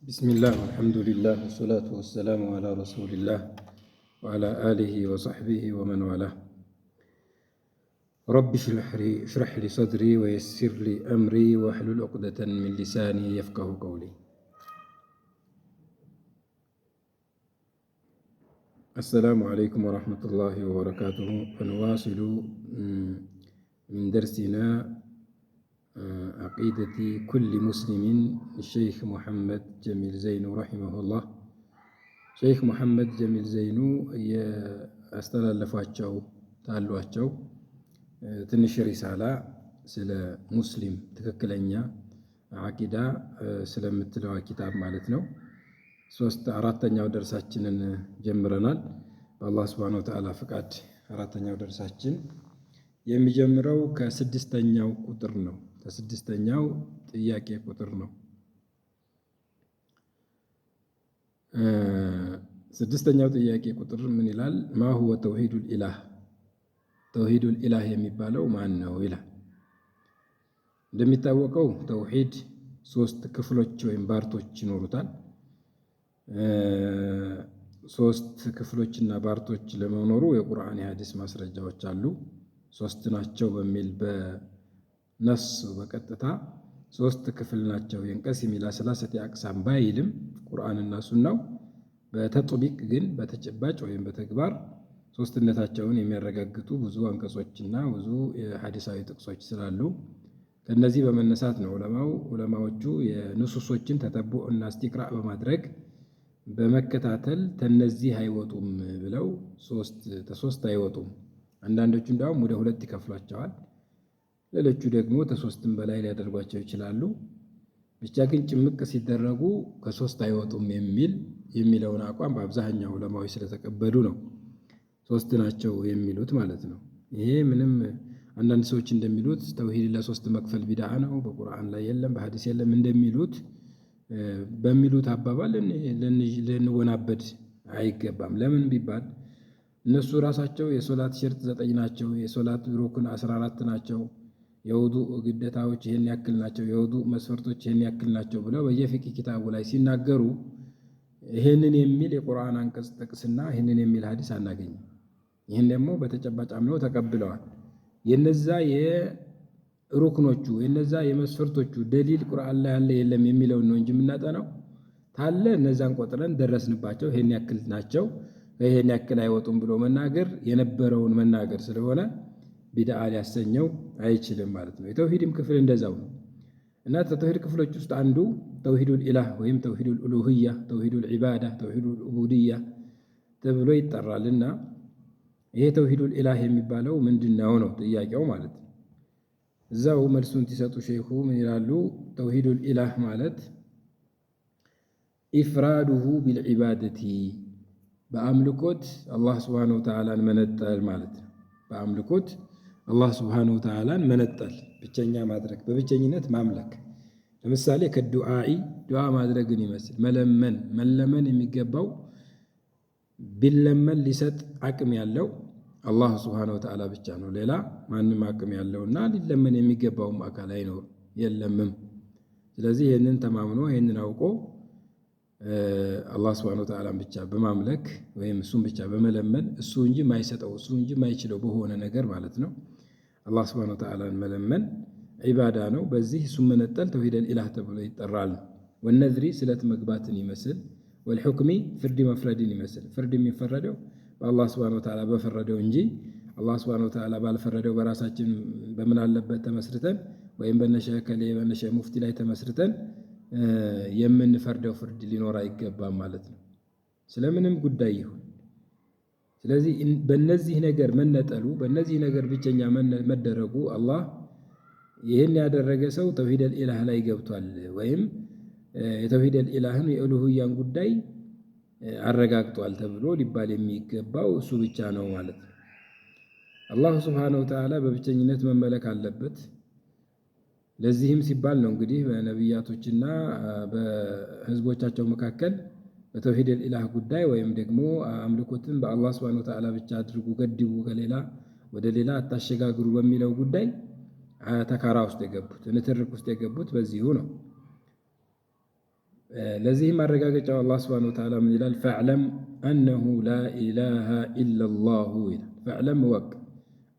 بسم الله والحمد لله والصلاة والسلام على رسول الله وعلى آله وصحبه ومن والاه. رب اشرح لي صدري ويسر لي أمري واحلل عقدة من لساني يفقه قولي. السلام عليكم ورحمة الله وبركاته. ونواصل من درسنا عقيدة كل مسلم الشيخ محمد جميل زينو رحمه الله። ሼክ ሙሐመድ ጀሚል ዘይኑ ያስተላለፏቸው ታሏቸው ትንሽ ሪሳላ ስለ ሙስሊም ትክክለኛ አቂዳ ስለምትለዋ ኪታብ ማለት ነው። ሶስት አራተኛው ደርሳችንን ጀምረናል። በአላህ ሱብሓነሁ ወተዓላ ፍቃድ አራተኛው ደርሳችን የሚጀምረው ከስድስተኛው ቁጥር ነው። ከስድስተኛው ጥያቄ ቁጥር ነው። ስድስተኛው ጥያቄ ቁጥር ምን ይላል? ما هو توحيد الإله፣ توحيد الإله የሚባለው ማን ነው ይላል። እንደሚታወቀው ተውሂድ ሶስት ክፍሎች ወይም part ኦች ይኖሩታል። ሶስት ክፍሎችና part ኦች ለመኖሩ የቁርአን የሐዲስ ማስረጃዎች አሉ። ሶስት ናቸው በሚል በነስ በቀጥታ ሶስት ክፍል ናቸው ينقسم إلى ثلاثة أقسام ባይልም ቁርአንና ሱናው በ تطبيق ግን በተጨባጭ ወይም በተግባር ሶስትነታቸውን የሚያረጋግጡ ብዙ አንቀጾችና ብዙ የሐዲሳዊ ጥቅሶች ስላሉ ከእነዚህ በመነሳት ነው ዑለማዎቹ የንሱሶችን تتبع እና استقراء በማድረግ በመከታተል ተነዚህ አይወጡም ብለው ሶስት ተሶስት አይወጡም። አንዳንዶቹ እንዲያውም ወደ ሁለት ይከፍሏቸዋል። ሌሎቹ ደግሞ ተሶስትም በላይ ሊያደርጓቸው ይችላሉ። ብቻ ግን ጭምቅ ሲደረጉ ከሶስት አይወጡም የሚለውን አቋም በአብዛኛው ዑለማዎች ስለተቀበሉ ነው ሶስት ናቸው የሚሉት ማለት ነው። ይሄ ምንም አንዳንድ ሰዎች እንደሚሉት ተውሂድ ለሶስት መክፈል ቢድዓ ነው፣ በቁርአን ላይ የለም፣ በሐዲስ የለም እንደሚሉት በሚሉት አባባል ልንወናበድ አይገባም። ለምን ቢባል እነሱ ራሳቸው የሶላት ሽርጥ 9 ናቸው፣ የሶላት ሩክን 14 ናቸው፣ የውዱእ ግዴታዎች ይህን ያክል ናቸው፣ የውዱእ መስፈርቶች ይህን ያክል ናቸው ብለው በየፊቅህ ኪታቡ ላይ ሲናገሩ ይህንን የሚል የቁርአን አንቀጽ ጥቅስና ይህንን የሚል ሐዲስ አናገኝም። ይህን ደግሞ በተጨባጭ አምነው ተቀብለዋል። የነዛ የሩክኖቹ የነዛ የመስፈርቶቹ ደሊል ቁርአን ላይ ያለ የለም የሚለውን ነው እንጂ የምናጠናው ታለ እነዛን ቆጥረን ደረስንባቸው፣ ይሄን ያክል ናቸው፣ ይሄን ያክል አይወጡም ብሎ መናገር የነበረውን መናገር ስለሆነ ቢድዓ ሊያሰኘው አይችልም ማለት ነው። የተውሂድም ክፍል እንደዛው ነው እና ከተውሂድ ክፍሎች ውስጥ አንዱ توحيد الإله ወይም توحيد الألوهية፣ توحيد العبادة፣ توحيد العبودية ተብሎ ይጠራልና ይሄ توحيد الإله የሚባለው ምንድነው ነው ጥያቄው ማለት ነው። እዛው መልሱን ሲሰጡ ሼኹ ምን ይላሉ? توحيد الإله ማለት إفراده بالعبادة በአምልኮት አላህ سبحانه وتعالى ን መነጠል ማለት ነው። በአምልኮት አላህ سبحانه وتعالى ን መነጠል፣ ብቸኛ ማድረግ፣ በብቸኝነት ማምለክ። ለምሳሌ ከዱዓኢ ዱዓ ማድረግን ይመስል መለመን፣ መለመን የሚገባው ቢለመን ሊሰጥ አቅም ያለው አላህ ስብሓነሁ ወተዓላ ብቻ ነው። ሌላ ማንም አቅም ያለውና ሊለመን የሚገባውም አካል አይኖር የለምም። ስለዚህ ይህንን ተማምኖ ይህንን አውቆ አላህ ስብሓነሁ ወተዓላን ብቻ በማምለክ ወይም እሱን ብቻ በመለመን እሱ እንጂ ማይሰጠው እሱ እንጂ ማይችለው በሆነ ነገር ማለት ነው አላህ ስብሓነሁ ወተዓላን መለመን ዒባዳ ነው። በዚህ እሱን መነጠል ተውሂደል ኢላህ ተብሎ ይጠራል። ወነዝሪ ስለት መግባትን ይመስል፣ ወልሑክሚ ፍርድ መፍረድን ይመስል። ፍርድ የሚፈረደው በአላህ ስብሓነሁ ወተዓላ በፈረደው እንጂ አላህ ስብሓነሁ ወተዓላ ባልፈረደው በራሳችን በምን አለበት ተመስርተን ወይም በነሸህ ከሌ በነሸህ ሙፍቲ ላይ ተመስርተን የምንፈርደው ፍርድ ሊኖር አይገባም ማለት ነው፣ ስለምንም ጉዳይ ይሁን። ስለዚህ በእነዚህ ነገር መነጠሉ በእነዚህ ነገር ብቸኛ መደረጉ አላህ ይህን ያደረገ ሰው ተውሂደል ኢላህ ላይ ገብቷል ወይም የተውሂደል ኢላህን የኡሉሂያን ጉዳይ አረጋግጧል ተብሎ ሊባል የሚገባው እሱ ብቻ ነው ማለት ነው። አላሁ ስብሓነሁ ወተዓላ በብቸኝነት መመለክ አለበት። ለዚህም ሲባል ነው እንግዲህ በነቢያቶችና በህዝቦቻቸው መካከል በተውሂደል ኢላህ ጉዳይ ወይም ደግሞ አምልኮትን በአላህ ስብሓነሁ ወተዓላ ብቻ አድርጉ፣ ገድቡ፣ ከሌላ ወደ ሌላ አታሸጋግሩ በሚለው ጉዳይ ተካራ ውስጥ የገቡት ንትርክ ውስጥ የገቡት በዚሁ ነው። ለዚህ ማረጋገጫው አላህ سبحانه وتعالى ምን ይላል? فاعلم أنه لا إله إلا الله ይላል። فاعلم እወቅ፣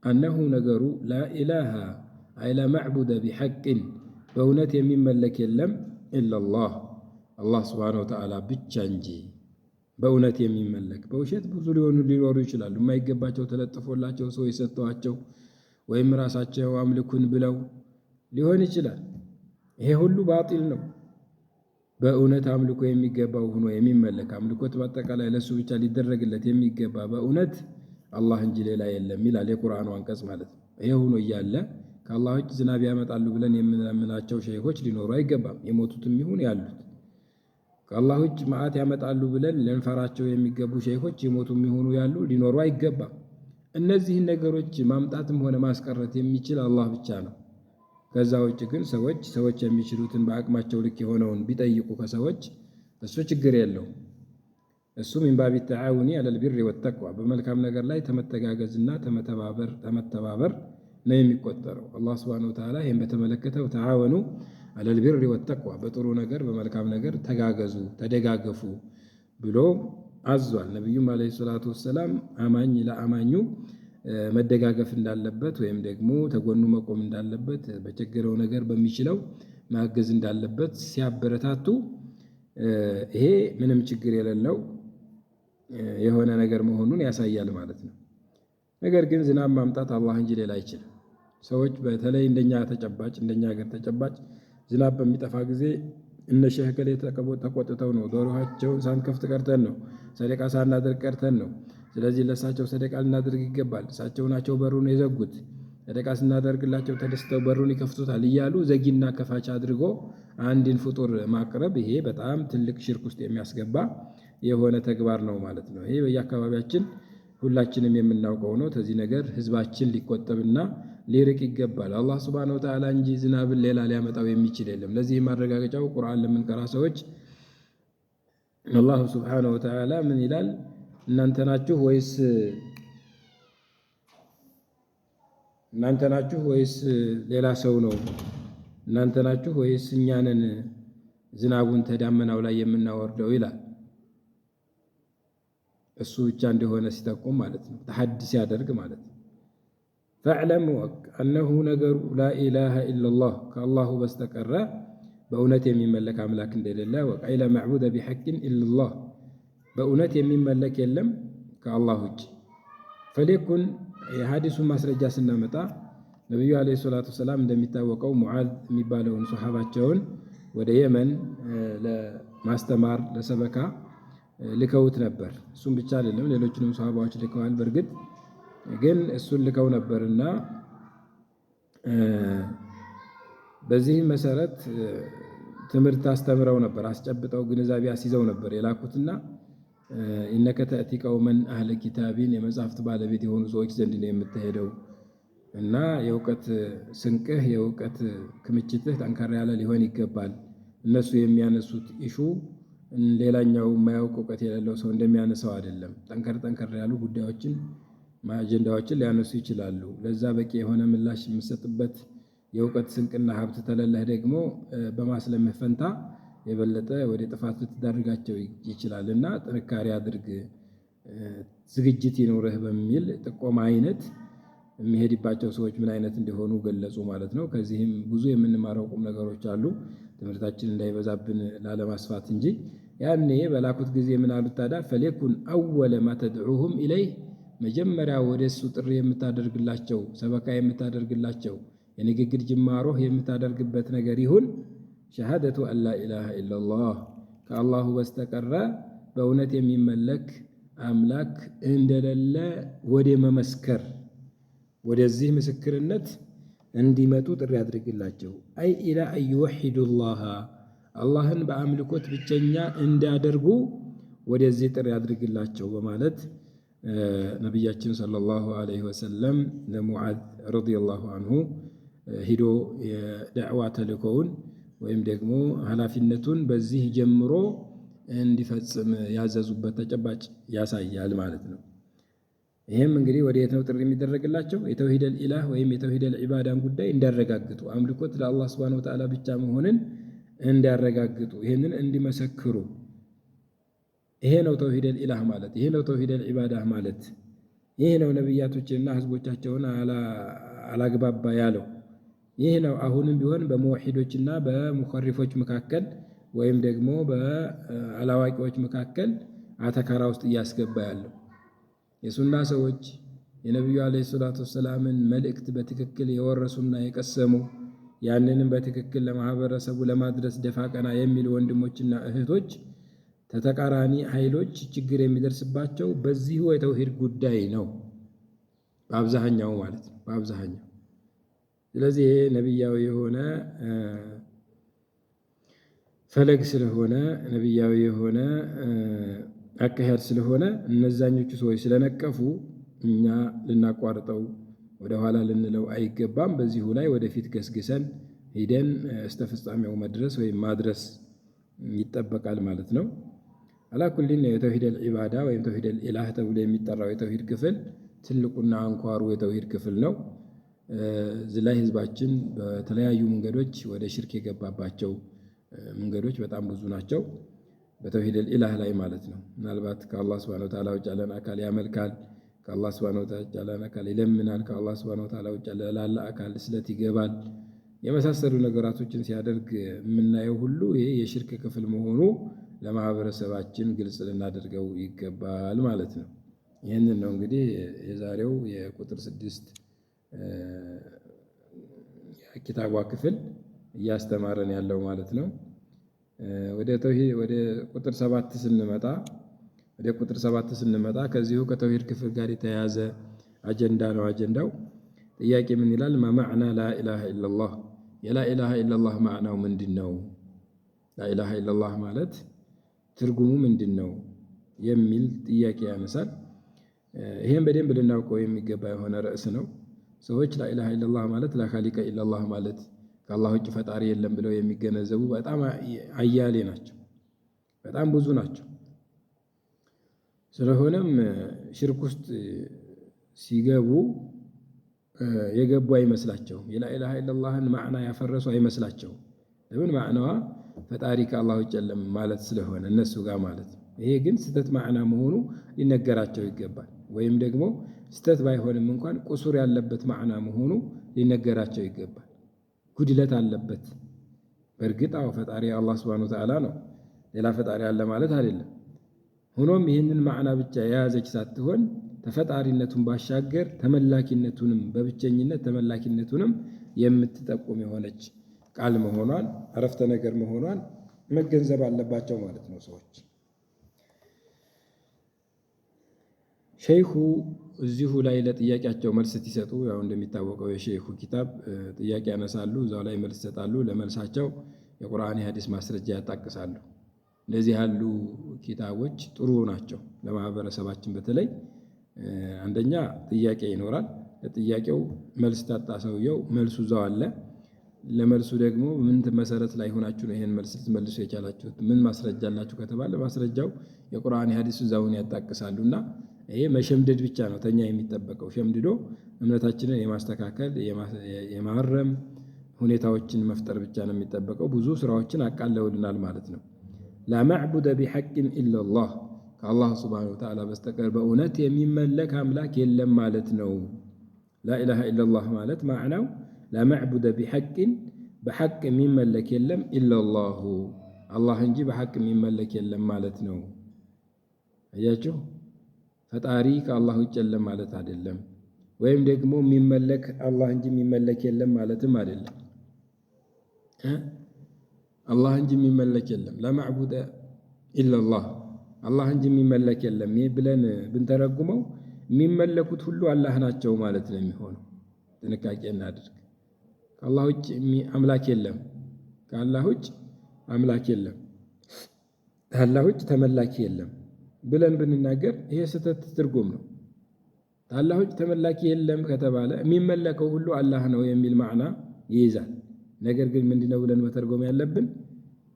أنه ነገሩ፣ لا إله أي لا معبود بحق በእውነት የሚመለክ የለም፣ إلا الله አላህ سبحانه وتعالى ብቻ እንጂ በእውነት የሚመለክ። በውሸት ብዙ ሊሆኑ ሊኖሩ ይችላሉ። የማይገባቸው ተለጥፎላቸው ሰው የሰጠዋቸው ወይም ራሳቸው አምልኩን ብለው ሊሆን ይችላል። ይሄ ሁሉ ባጢል ነው። በእውነት አምልኮ የሚገባው ሆኖ የሚመለክ፣ አምልኮት በአጠቃላይ ለእሱ ብቻ ሊደረግለት የሚገባ በእውነት አላህ እንጂ ሌላ የለም ይላል የቁርአኑ አንቀጽ ማለት ነው። ይሄ ሆኖ እያለ ከአላህ ውጭ ዝናብ ያመጣሉ ብለን የምንለምናቸው ሸይኾች ሊኖሩ አይገባም። የሞቱትም ይሁን ያሉት። ከአላህ ውጭ መዓት ያመጣሉ ብለን ልንፈራቸው የሚገቡ ሸይኾች የሞቱም ይሁኑ ያሉ ሊኖሩ አይገባም። እነዚህን ነገሮች ማምጣትም ሆነ ማስቀረት የሚችል አላህ ብቻ ነው። ከዛ ውጭ ግን ሰዎች የሚችሉትን በአቅማቸው ልክ የሆነውን ቢጠይቁ ከሰዎች እሱ ችግር የለውም። እሱ من باب التعاون على البر والتقوى በመልካም ነገር ላይ ተመተጋገዝና ተመተባበር ነው የሚቆጠረው። አላህ سبحانه وتعالى ይህን በተመለከተው تعاونوا على البر والتقوى በጥሩ ነገር በመልካም ነገር ተጋገዙ፣ ተደጋገፉ ብሎ አዟል። ነቢዩም عليه الصلاة والسلام አማኝ ለአማኙ መደጋገፍ እንዳለበት ወይም ደግሞ ተጎኑ መቆም እንዳለበት፣ በቸገረው ነገር በሚችለው ማገዝ እንዳለበት ሲያበረታቱ ይሄ ምንም ችግር የሌለው የሆነ ነገር መሆኑን ያሳያል ማለት ነው። ነገር ግን ዝናብ ማምጣት አላህ እንጂ ሌላ አይችልም። ሰዎች በተለይ እንደኛ ተጨባጭ፣ እንደኛ ሀገር ተጨባጭ ዝናብ በሚጠፋ ጊዜ እነ ሼህ እከሌ ተቆጥተው ነው፣ ዶሮሃቸውን ሳንከፍት ቀርተን ነው፣ ሰደቃ ሳናደርግ ቀርተን ነው። ስለዚህ ለእሳቸው ሰደቃ ልናደርግ ይገባል። እሳቸው ናቸው በሩን የዘጉት። ሰደቃ ስናደርግላቸው ተደስተው በሩን ይከፍቱታል እያሉ ዘጊና ከፋች አድርጎ አንድን ፍጡር ማቅረብ ይሄ በጣም ትልቅ ሽርክ ውስጥ የሚያስገባ የሆነ ተግባር ነው ማለት ነው። ይሄ በየአካባቢያችን ሁላችንም የምናውቀው ነው። ከዚህ ነገር ህዝባችን ሊቆጠብና ሊርቅ ይገባል። አላህ سبحانه وتعالى እንጂ ዝናብን ሌላ ሊያመጣው የሚችል የለም። ለዚህ ማረጋገጫው ቁርአን ለምንቀራ ሰዎች አላሁ سبحانه وتعالى ምን ይላል? እናንተ ናችሁ ወይስ ሌላ ሰው ነው? እናንተ ናችሁ ወይስ እኛ ነን ዝናቡን ተዳመናው ላይ የምናወርደው ይላል። እሱ ብቻ እንደሆነ ሲጠቁም ማለት ነው። تحدي ሲያደርግ ማለት ነው። فاعلم እወቅ፣ أنه ነገሩ፣ لا إله إلا الله ከአላሁ በስተቀረ በእውነት የሚመለክ አምላክ እንደሌለ እወቅ። أي لا معبود بحق إلا الله በእውነት የሚመለክ የለም ከአላህ ውጭ። فليكن የሀዲሱን ማስረጃ ስናመጣ ነቢዩ عليه الصلاة والسلام እንደሚታወቀው ሙዓዝ የሚባለውን ሶሓባቸውን ወደ የመን ለማስተማር ለሰበካ ልከውት ነበር። እሱም ብቻ አይደለም፣ ሌሎችንም ሶሓባዎች ልከዋል። በእርግጥ ግን እሱን ልከው ነበር እና በዚህም መሰረት ትምህርት አስተምረው ነበር፣ አስጨብጠው ግንዛቤ አስይዘው ነበር የላኩትና إنك تأتي قوما أهل كتاب የመጽሐፍት ባለቤት የሆኑ ሰዎች ዘንድ ነው የምትሄደው እና የእውቀት ስንቅህ የእውቀት ክምችትህ ጠንከር ያለ ሊሆን ይገባል። እነሱ የሚያነሱት issue ሌላኛው የማያውቅ እውቀት የሌለው ሰው እንደሚያነሳው አይደለም። ጠንከር ጠንከር ያሉ ጉዳዮችን አጀንዳዎችን ሊያነሱ ይችላሉ። ለዛ በቂ የሆነ ምላሽ የምሰጥበት የእውቀት ስንቅና ሀብት ተለለህ ደግሞ በማስለምህ ፈንታ የበለጠ ወደ ጥፋት ልትዳርጋቸው ይችላል እና ጥንካሬ አድርግ፣ ዝግጅት ይኖርህ በሚል ጥቆማ አይነት የሚሄድባቸው ሰዎች ምን አይነት እንደሆኑ ገለጹ ማለት ነው። ከዚህም ብዙ የምንማረው ቁም ነገሮች አሉ። ትምህርታችን እንዳይበዛብን ላለማስፋት እንጂ ያኔ በላኩት ጊዜ ምን አሉት ታዲያ? فليكن أول ما تدعوهم إليه መጀመሪያ ወደ እሱ ጥሪ የምታደርግላቸው፣ ሰበካ የምታደርግላቸው፣ የንግግር ጅማሮህ የምታደርግበት ነገር ይሁን شهادة أن لا إله إلا الله ከአላሁ በስተቀረ በእውነት የሚመለክ አምላክ እንደሌለ ወደ መመስከር፣ ወደዚህ ምስክርነት እንዲመጡ ጥሪ አድርግላቸው። أي إلى أن يوحدوا الله አላህን በአምልኮት ብቸኛ እንዲያደርጉ ወደዚህ ጥሪ አድርግላቸው በማለት ነቢያችን صلى الله عليه وسلم ለሙዓዝ رضي الله عنه ሂዶ የዳዕዋ ተልእኮውን ወይም ደግሞ ኃላፊነቱን በዚህ ጀምሮ እንዲፈጽም ያዘዙበት ተጨባጭ ያሳያል ማለት ነው። ይህም እንግዲህ ወደ የት ነው ጥሪ የሚደረግላቸው? የ توحيد الإله ወይም የ توحيد العبادة ን ጉዳይ እንዲያረጋግጡ፣ አምልኮት ለአላህ سبحانه وتعالى ብቻ መሆንን እንዲያረጋግጡ ይህንን እንዲመሰክሩ። ይሄ ነው توحيد الإله ማለት፣ ይሄ ነው توحيد العبادة ማለት፣ ይህ ነው ነቢያቶችንና ህዝቦቻቸውን አላግባባ ያለው። ይህ ነው አሁንም ቢሆን በሙወሒዶችና በሙኸሪፎች መካከል ወይም ደግሞ በአላዋቂዎች መካከል አተካራ ውስጥ እያስገባ ያለው። የሱና ሰዎች የነቢዩ ዓለይሂ ሰላቱ ወሰላምን መልእክት በትክክል የወረሱና የቀሰሙ፣ ያንንም በትክክል ለማህበረሰቡ ለማድረስ ደፋ ቀና የሚሉ ወንድሞችና እህቶች ተተቃራኒ ኃይሎች ችግር የሚደርስባቸው በዚሁ የተውሂድ ጉዳይ ነው፣ በአብዛኛው ማለት ነው፣ በአብዛኛው። ስለዚህ ይሄ ነቢያዊ የሆነ ፈለግ ስለሆነ፣ ነቢያዊ የሆነ አካሄድ ስለሆነ፣ እነዛኞቹ ሰዎች ስለነቀፉ እኛ ልናቋርጠው ወደኋላ ልንለው አይገባም። በዚሁ ላይ ወደፊት ገስግሰን ሂደን እስከ ፍጻሜው መድረስ ወይም ማድረስ ይጠበቃል ማለት ነው። على كل የ توحيد العبادة ወይም توحيد الإله ተብሎ የሚጠራው የተውሂድ ክፍል ትልቁና አንኳሩ የተውሂድ ክፍል ነው። እዚህ ላይ ህዝባችን በተለያዩ መንገዶች ወደ ሽርክ የገባባቸው መንገዶች በጣም ብዙ ናቸው። በ توحيد الإله ላይ ማለት ነው። ምናልባት ከአላህ سبحانه وتعالى ውጭ ያለን አካል ያመልካል፣ ከአላህ سبحانه وتعالى ውጭ ያለን አካል ይለምናል፣ ከአላህ سبحانه وتعالى ውጭ ላለ አካል ስለት ይገባል። የመሳሰሉ ነገራቶችን ሲያደርግ የምናየው ሁሉ ይሄ የሽርክ ክፍል መሆኑ ለማህበረሰባችን ግልጽ ልናደርገው ይገባል ማለት ነው። ይህንን ነው እንግዲህ የዛሬው የቁጥር 6 ኪታቧ ክፍል እያስተማረን ያለው ማለት ነው። ወደ ተውሂድ ወደ ቁጥር 7 ስንመጣ፣ ወደ ቁጥር 7 ስንመጣ ከዚሁ ከተውሂድ ክፍል ጋር የተያያዘ አጀንዳ ነው። አጀንዳው ጥያቄ ምን ይላል? ما معنى لا إله إلا الله፣ የ لا إله إلا الله ማዕናው ምንድን ነው? لا إله إلا الله ማለት ትርጉሙ ምንድን ነው የሚል ጥያቄ ያነሳል። ይሄን በደንብ ልናውቀው የሚገባ የሆነ ርዕስ ነው። ሰዎች لا إله إلا الله ማለት لا خالق إلا الله ማለት ከአላህ ውጭ ፈጣሪ የለም ብለው የሚገነዘቡ በጣም አያሌ ናቸው። በጣም ብዙ ናቸው። ስለሆነም ሽርክ ውስጥ ሲገቡ የገቡ አይመስላቸውም። የ لا إله إلا الله ን ማዕና ያፈረሱ አይመስላቸውም። ለምን? ማዕናዋ ፈጣሪ ከአላህ ውጭ የለም ማለት ስለሆነ እነሱ ጋር ማለት ነው። ይሄ ግን ስህተት ማዕና መሆኑ ሊነገራቸው ይገባል። ወይም ደግሞ ስህተት ባይሆንም እንኳን ቁሱር ያለበት ማዕና መሆኑ ሊነገራቸው ይገባል። ጉድለት አለበት። በእርግጥ አዎ ፈጣሪ አላህ ሱብሓነሁ ወተዓላ ነው። ሌላ ፈጣሪ አለ ማለት አይደለም። ሆኖም ይህንን ማዕና ብቻ የያዘች ሳትሆን ተፈጣሪነቱን ባሻገር ተመላኪነቱንም፣ በብቸኝነት ተመላኪነቱንም የምትጠቁም የሆነች ቃል መሆኗን፣ አረፍተ ነገር መሆኗን መገንዘብ አለባቸው ማለት ነው ሰዎች። ሸይኹ እዚሁ ላይ ለጥያቄያቸው መልስ ሲሰጡ፣ ያው እንደሚታወቀው የሸይኹ ኪታብ ጥያቄ ያነሳሉ፣ እዛው ላይ መልስ ይሰጣሉ። ለመልሳቸው የቁርአን የሐዲስ ማስረጃ ያጣቅሳሉ። እንደዚህ ያሉ ኪታቦች ጥሩ ናቸው ለማህበረሰባችን። በተለይ አንደኛ ጥያቄ ይኖራል። ለጥያቄው መልስ ታጣ ሰውየው መልሱ እዛው አለ። ለመልሱ ደግሞ ምን መሰረት ላይ ሆናችሁ ነው ይሄን መልስ ልትመልሱ የቻላችሁት? ምን ማስረጃ አላችሁ ከተባለ ማስረጃው የቁርአን የሐዲስ እዛውን ያጣቅሳሉና ይሄ መሸምደድ ብቻ ነው ተኛ የሚጠበቀው። ሸምድዶ እምነታችንን የማስተካከል የማረም ሁኔታዎችን መፍጠር ብቻ ነው የሚጠበቀው። ብዙ ስራዎችን አቃለውልናል ማለት ነው። لا معبود بحق إلا الله፣ ከአላህ سبحانه وتعالى በስተቀር በእውነት የሚመለክ አምላክ የለም ማለት ነው። لا إله إلا الله ማለት ማዕናው لا معبود بحق፣ በሐቅ የሚመለክ የለም፣ إلا الله፣ አላህ እንጂ በሐቅ የሚመለክ የለም ማለት ነው። አያችሁ፣ ፈጣሪ ከአላህ ውጭ የለም ማለት አይደለም። ወይም ደግሞ የሚመለክ አላህ እንጂ የሚመለክ የለም ማለትም አይደለም። አላህ እንጂ የሚመለክ የለም፣ لا معبود إلا الله፣ አላህ እንጂ የሚመለክ የለም ብለን ብንተረጉመው የሚመለኩት ሁሉ አላህ ናቸው ማለት ነው የሚሆነው። ጥንቃቄ እናድርግ። ከአላህ ውጭ አምላክ የለም። ከአላህ ውጭ አምላክ የለም። ከአላህ ውጭ ተመላኪ የለም ብለን ብንናገር ይሄ ስህተት ትርጉም ነው። ከአላህ ውጭ ተመላኪ የለም ከተባለ የሚመለከው ሁሉ አላህ ነው የሚል ማዕና ይይዛል። ነገር ግን ምንድነው ብለን መተርጎም ያለብን?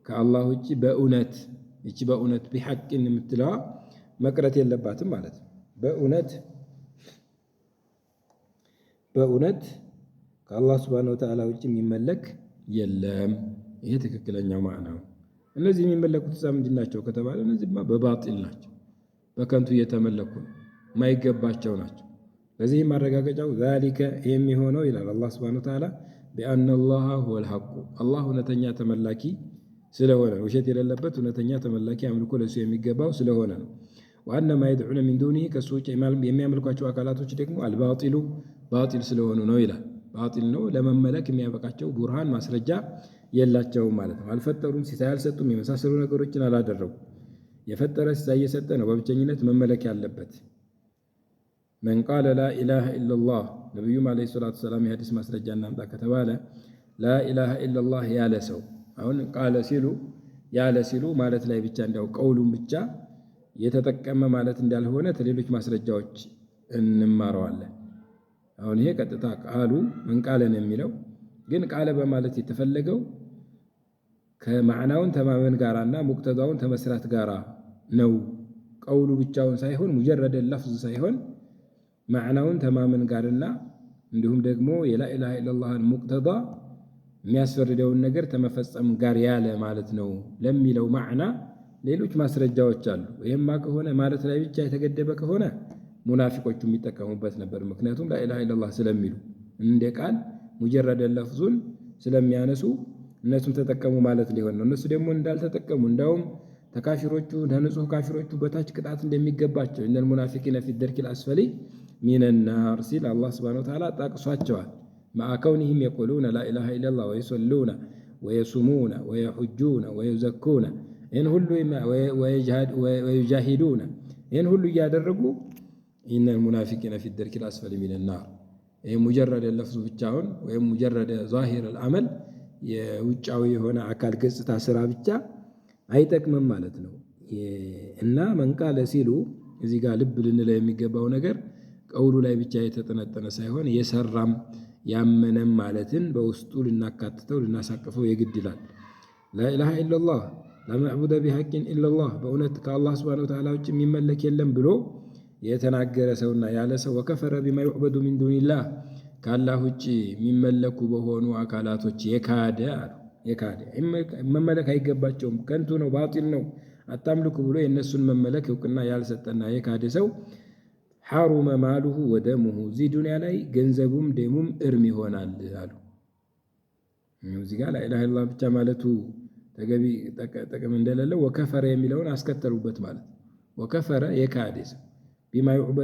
ከአላህ ውጭ በእውነት፣ ይቺ በእውነት بحق የምትለዋ መቅረት የለባትም ማለት ነው። በእውነት፣ በእውነት ከአላህ سبحانه وتعالى ውጭ የሚመለክ የለም ይሄ ትክክለኛው ማዕና ነው። እነዚህ የሚመለኩት እዛ ምንድን ናቸው ከተባለ እነዚህማ በባጢል ናቸው፣ በከንቱ እየተመለኩ ነው፣ የማይገባቸው ናቸው። ለዚህም ማረጋገጫው ዛሊከ የሚሆነው ይላል አላህ ሱብሓነሁ ወተዓላ ቢአነ አላህ ሁወል ሐቁ፣ አላህ እውነተኛ ተመላኪ ስለሆነ ነው። ውሸት የሌለበት እውነተኛ ተመላኪ አምልኮ ለሱ የሚገባው ስለሆነ ነው። وأن ما يدعون من دونه ከሱ ውጭ የሚያመልኳቸው አካላቶች ደግሞ الباطل ባጢል ስለሆኑ ነው ይላል። ባጢል ነው፣ ለመመለክ የሚያበቃቸው ቡርሃን ማስረጃ የላቸውም ማለት ነው። አልፈጠሩም፣ ሲሳይ አልሰጡም፣ የመሳሰሉ ነገሮችን አላደረጉም። የፈጠረ ሲሳይ እየሰጠ ነው በብቸኝነት መመለክ ያለበት። من قال لا إله إلا الله፣ ነቢዩም عليه الصلاة والسلام የሐዲስ ማስረጃ እናምጣ ከተባለ لا إله إلا الله ያለ ሰው፣ አሁን قال ሲሉ ያለ ሲሉ ማለት ላይ ብቻ እንዲያው ቀውሉን ብቻ የተጠቀመ ማለት እንዳልሆነ ከሌሎች ማስረጃዎች እንማረዋለን። አሁን ይሄ ቀጥታ ቃሉ من قال ነው የሚለው፣ ግን قال በማለት የተፈለገው ከማዕናውን ተማመን ጋራና ሙቅተዳውን ተመስራት ጋራ ነው። ቀውሉ ብቻውን ሳይሆን مجرد لفظ ሳይሆን ማዕናውን ተማመን ጋርና እንዲሁም ደግሞ የ لا إله إلا الله ን ሙቅተዳ የሚያስፈርደውን ነገር ተመፈጸም ጋር ያለ ማለት ነው ለሚለው ማዕና ሌሎች ማስረጃዎች አሉ። ይህማ ከሆነ ማለት ላይ ብቻ የተገደበ ከሆነ ሙናፊቆቹ የሚጠቀሙበት ነበር። ምክንያቱም لا إله إلا الله ስለሚሉ እንደ ቃል مجرد ለፍዙን ስለሚያነሱ እነሱም ተጠቀሙ ማለት ሊሆን ነው። እነሱ ደግሞ እንዳልተጠቀሙ፣ እንዳውም ተካፊሮቹ ከንጹህ ካፊሮቹ በታች ቅጣት እንደሚገባቸው إن المنافقين في الدرك الأسفل من النار ሲል አላህ سبحانه وتعالى ጠቅሷቸዋል። مع كونهم يقولون لا إله إلا الله ويصلون ويصومون ويحجون ويزكون ይህን ሁሉ ويجاهدون ይህን ሁሉ እያደረጉ إن المنافقين في الدرك الأسفل من النار። ይህ مجرد ለፍዙ ብቻውን ወይም مجرد ظاهر العمل የውጫዊ የሆነ አካል ገጽታ ስራ ብቻ አይጠቅምም ማለት ነው። እና من قال ሲሉ እዚህ ጋር ልብ ልንለው የሚገባው ነገር ቀውሉ ላይ ብቻ የተጠነጠነ ሳይሆን የሰራም ያመነም ማለትን በውስጡ ልናካትተው ልናሳቅፈው የግድ ይላል። لا إله إلا الله لا معبود بحق إلا الله፣ በእውነት ከአላህ سبحانه وتعالى ውጭ የሚመለክ የለም ብሎ የተናገረ ሰውና ያለ ሰው وكفر بما يعبد من دون الله፣ ከአላህ ውጭ የሚመለኩ በሆኑ አካላቶች የካደ አሉ። የካደ፣ መመለክ አይገባቸውም፣ ከንቱ ነው፣ ባጢል ነው፣ አታምልኩ ብሎ የእነሱን መመለክ እውቅና ያልሰጠና የካደ ሰው حرم ماله ودمه፣ እዚህ ዱንያ ላይ ገንዘቡም ደሙም እርም ይሆናል አሉ። እዚህ ጋር لا إله إلا الله ብቻ ማለቱ ተገቢ ጥቅም እንደሌለው وكفر የሚለውን አስከተሉበት ማለት፣ وكفر የካደ ሰው بما يعبد